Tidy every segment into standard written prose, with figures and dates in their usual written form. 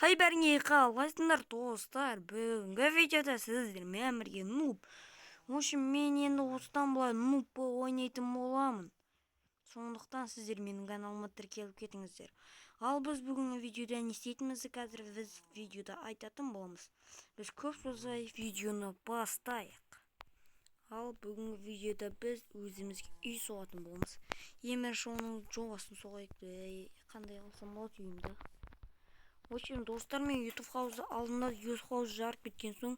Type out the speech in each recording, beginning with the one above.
Хай бәріңе қалайсыңдар, достар? Бүгінгі видеода сіздермен бірге нуб. В общем, мен енді осыдан былай нуб болып ойнайтын боламын. Сондықтан сіздер менің каналыма тіркеліп кетіңіздер. Ал біз бүгінгі видеода не істейтінімізді қазір біз видеода айтатын боламыз. Біз көп созбай видеоны бастайық. Ал бүгінгі видеода біз өзімізге үй соғатын боламыз. Ең бірінші оның жобасын соғайық. Қандай қылсам болады үйімді? В общем, достар, мен YouTube House алдында YouTube House жарып кеткен соң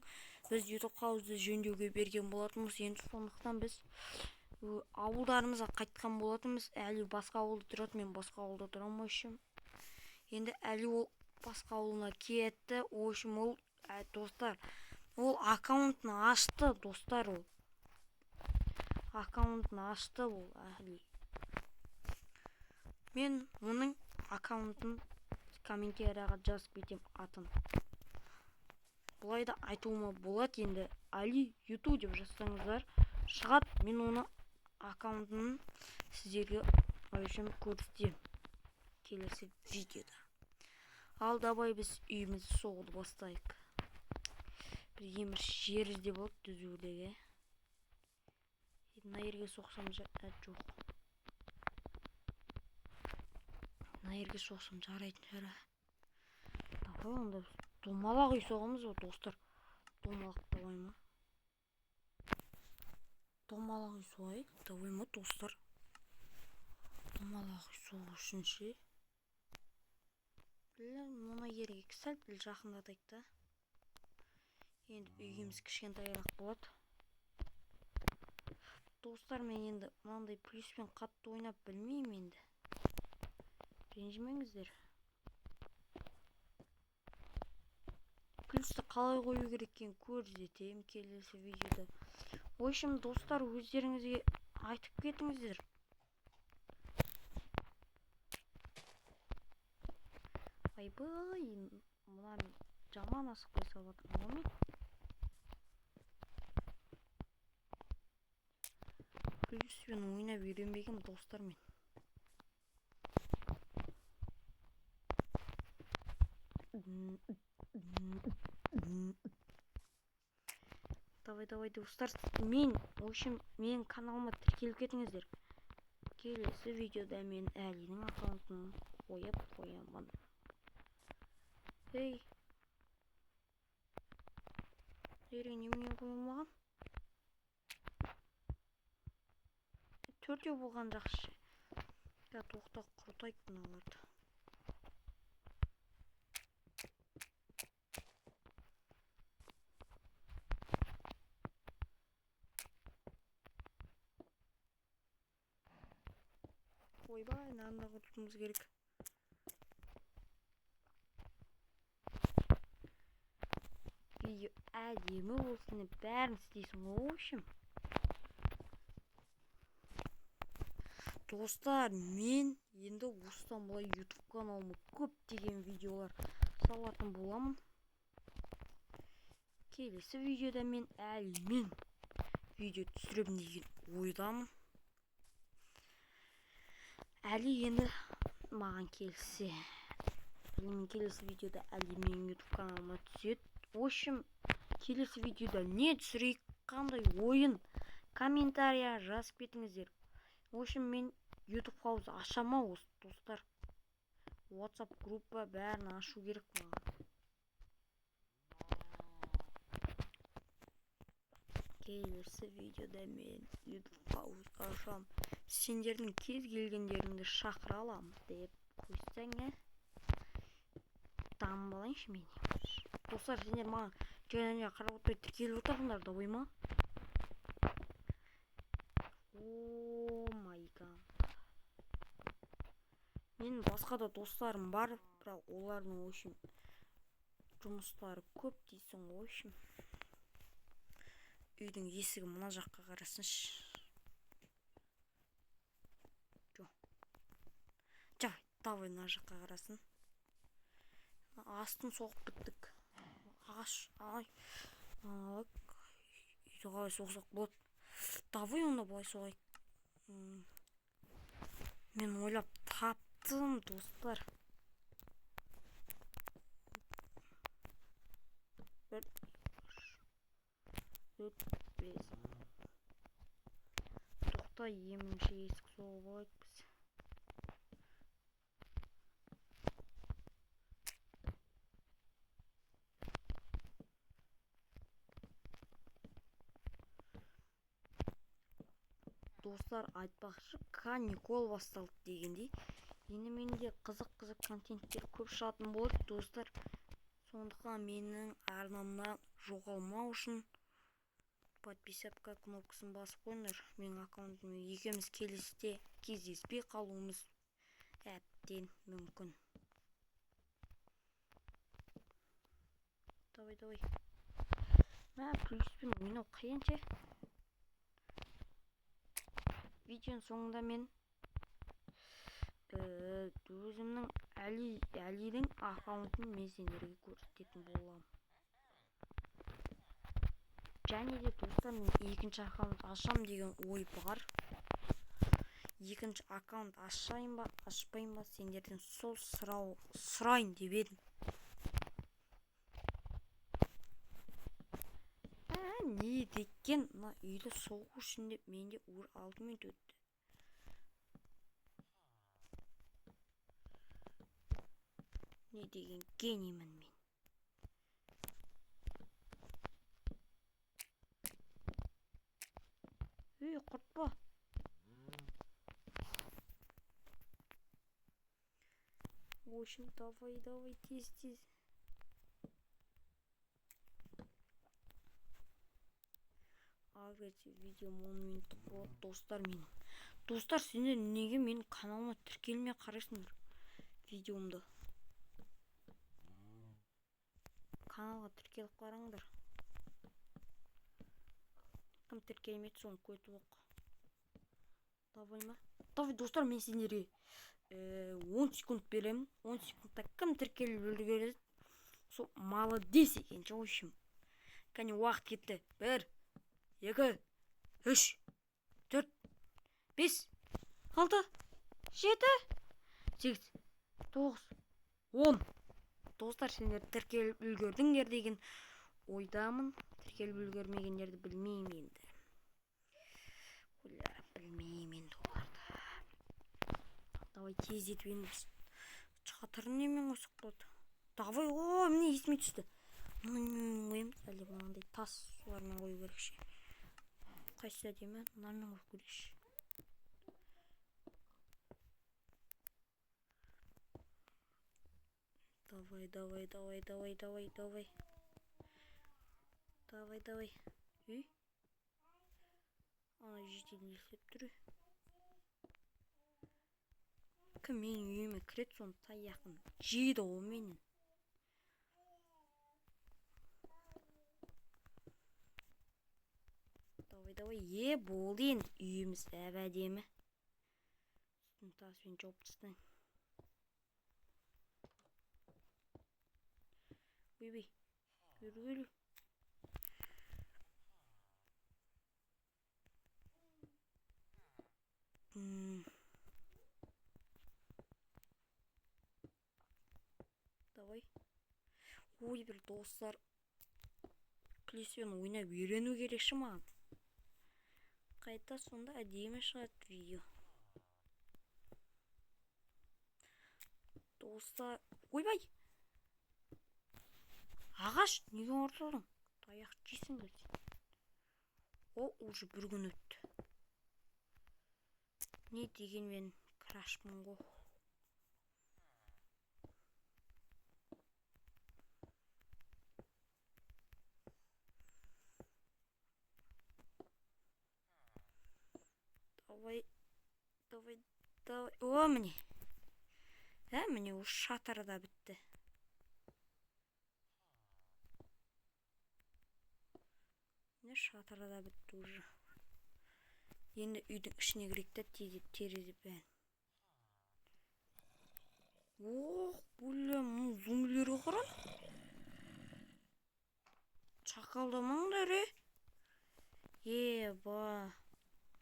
біз YouTube House'ды жөндеуге берген болатынбыз. Енді сондықтан біз ауылдарымызға қайтқан болатынбыз. Әлі басқа ауылда тұрады, мен басқа ауылда тұрамын, в общем. Енді әлі ол басқа ауылына кетті. В общем, ол достар, ол аккаунтын ашты, достар, ол аккаунтын ашты ол әлі. Мен оның аккаунтын комментарияға жазып кетем атын. Былай да айтуыма болады енді, Али Юту деп жазсаңыздар шығады. Мен оны аккаунтын сіздерге в общем көрсетемін келесі видеода. Ал давай біз үйімізді соғуды бастайық. Бір ең бірінші жер іздеп алып түзулігі. Мына жерге соқсам жоқ. Мына жерге соқсам жарайтын шығар. Давай онда домалақ үй соғамыз ғой, достар. Домалақ давай ма? Домалақ үй соғайық. Давай ма, достар? Домалақ үй соғу үшін ше? Мына жерге сәл піл жақындатайық та. Енді үйіміз кішкентайырақ болады. Достар, мен енді мынандай плюспен қатты ойнап білмеймін енді. Ренжімеңіздер. Плюсті қалай қою керек екенін көрсетемін келесі видеода. В общем, достар, өздеріңізге айтып кетіңіздер. Айбай, мына мен жаман асықпай салып жатырмын ғой мен. Плюспен ойнап үйренбегенмін, достар, мен. Давай, давай, достар, мен, в общем, менің каналыма тіркеліп кетіңіздер. Келесі видеода мен Әлінің аккаунтын қойып қоямын. Ей. Жерге немене қойылмаған? Төртеу болған жақсы. Тоқта, құртайық мыналарды. Ойбай, мынаны да құртуымыз керек. Видео әдемі болсын деп бәрін істейсің ғой, в общем. Достар, мен енді осыдан былай YouTube каналыма көптеген видеолар салатын боламын. Келесі видеода мен әлімен видео түсіремін деген ойдамын. Әлі енді маған келсе, мен келесі видеода әлі менің YouTube каналыма түседі. В общем, келесі видеода не түсірейік, қандай ойын, комментария жазып кетіңіздер. В общем, мен YouTube House ашама осы, достар. WhatsApp группа бәрін ашу керек маған. Келесі видеода мен YouTube House ашам. Сендердің кез келгендеріңді шақыра аламын деп қойсаң, ә? Дамып алайыншы мен. Достар, сендер маған жайдан-жай қарап отырмай тіркеліп отырыңдар да, ой ма? О май гад. Менің басқа да достарым бар, бірақ олардың, в общем, жұмыстары көп дейсің ғой, в общем. Үйдің есігі мына жаққа қарасыншы. Жо. Жа, давай мына жаққа қарасын. Астын соғып біттік. Ағаш, ай. Үйді қалай соқсақ болады? Давай онда былай соғайық. Мен ойлап таптым, достар. 4, 5. Тоқта, емінші есік соғып алайық біз. Достар, айтпақшы, каникул басталды дегендей, енді менде қызық-қызық контенттер көп шығатын болады, достар. Сондықтан менің арнамнан жоғалмау үшін подписаться кнопкасын басып қойыңдар. Менің аккаунтым екеуміз келесіде кездеспей қалуымыз әбден мүмкін. Давай, давай. Мә, плюспен ойнау қиын ше. Видеоның соңында мен өзімнің Әлидің аккаунтын мен сендерге көрсететін боламын. Және де достар, мен екінші аккаунт ашам деген ой бар. Екінші аккаунт ашайын ба, ашпайын ба, сендерден сол сұрайын деп едім. Не деген мына үйді соғу үшін деп менде уже 6 минут өтті. Не деген гениймін мен. Ей, құртпа. В общем, давай, давай, тез, тез. Агресив видео 10 минуттық болады, достар менің. Достар, сендер неге менің каналыма тіркелмей қарайсыңдар видеомды? Каналға тіркеліп қараңдар. Кім тіркелмейді, соны көтіп оқ. Давай ма? Давай, достар, мен сендерге 10 секунд беремін. 10 секундта кім тіркеліп үлгереді, сол молодец екен, в общем. Кәне, уақыт кетті. 1, 2, 3, 4, 5, 6, 7, 8, 9, 10. Достар, сендер тіркеліп үлгердіңдер деген ойдамын. Тіркеліп үлгермегендерді білмеймін енді. Ойларым білмеймін енді оларды. Давай тездетіп енді біз шатырын немен қойсақ болады? Давай, о, міне есіме түсті. Мына немен қоямыз? Әлде мынандай тас солармен қою керек ше? Қайсысы әдемі? Мынамен қойып көрейікші. Давай, давай, давай, давай, давай, давай. Давай, давай. Үй? Ана жерде не істеп тұр? Кім менің үйіме кіреді, соны таяқын жейді ғой менен. Давай, давай. Е, болды енді үйіміз әп-әдемі. Үстін таспен жауып тастайын. Ойбай, бері кел. Давай. Ой, бір достар, плюспен ойнап үйрену керек ше маған. Қайта сонда әдемі шығады видео. Достар, ойбай! Ағаш, неге ұрсылдың? Таяқ жейсің бе сен? О, уже бір күн өтті. Не деген мен крашпын ғой. Давай, давай, давай. О, міне. Ә, міне, уже шатыры да бітті. Міне, шатыры да бітті уже. Енді үйдің ішіне кірейік та, тездеп терезе бәрін. Ох, бля, мына зомбилерге қара. Шақалдамаңдар, е. Еба,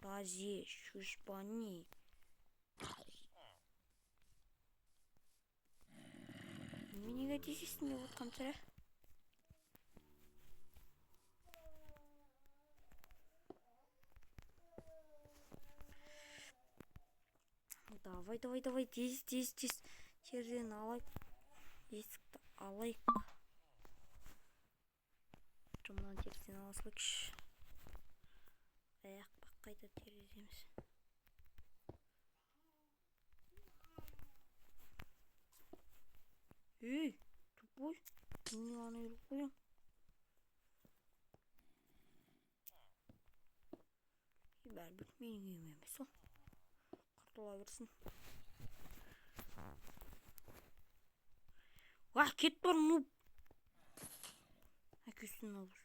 базе, шушпани. Неменеге тиісесің деп отқан сірә? Давай, давай, давай, тез, тез, тез. Терезені алайық. Есікті алайық. Жоқ, мынаны терезені ала салайықшы. Аяқ, бақ, қайда тереземіз? Ей, тупой, не аны ұрып қоямын. Бәрібір менің үйім емес ол. Құтыла берсін. Уah, кет бар, нуб. Әкесін алыр.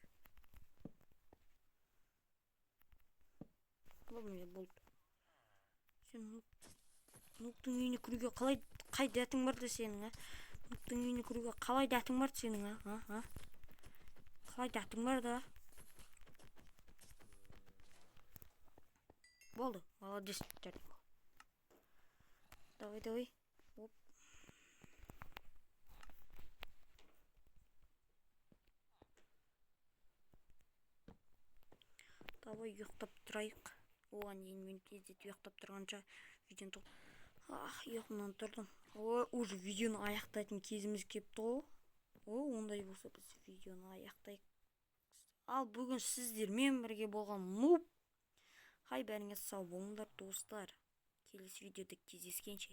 Болды, болды. Сен нубтың үйіне кіруге қалай, қай дәтің бар да сенің, а? Нубтың үйіне кіруге қалай дәтің бар сенің, а? А? Қалай дәтің бар да? Болды, молодец, жарайды. Давай, давай. Оп. Давай ұйықтап тұрайық. Оған дейін мен тездетіп ұйықтап тұрғанша видеоны Ах, ұйқымнан тұрдым. Ой, уже видеоны аяқтайтын кезіміз кепті ғой. Ой, ондай болса біз видеоны аяқтайық. Ал бүгін сіздермен бірге болған нуб. Хай, бәріңе сау болыңдар, достар. Келесі видеода кездескенше.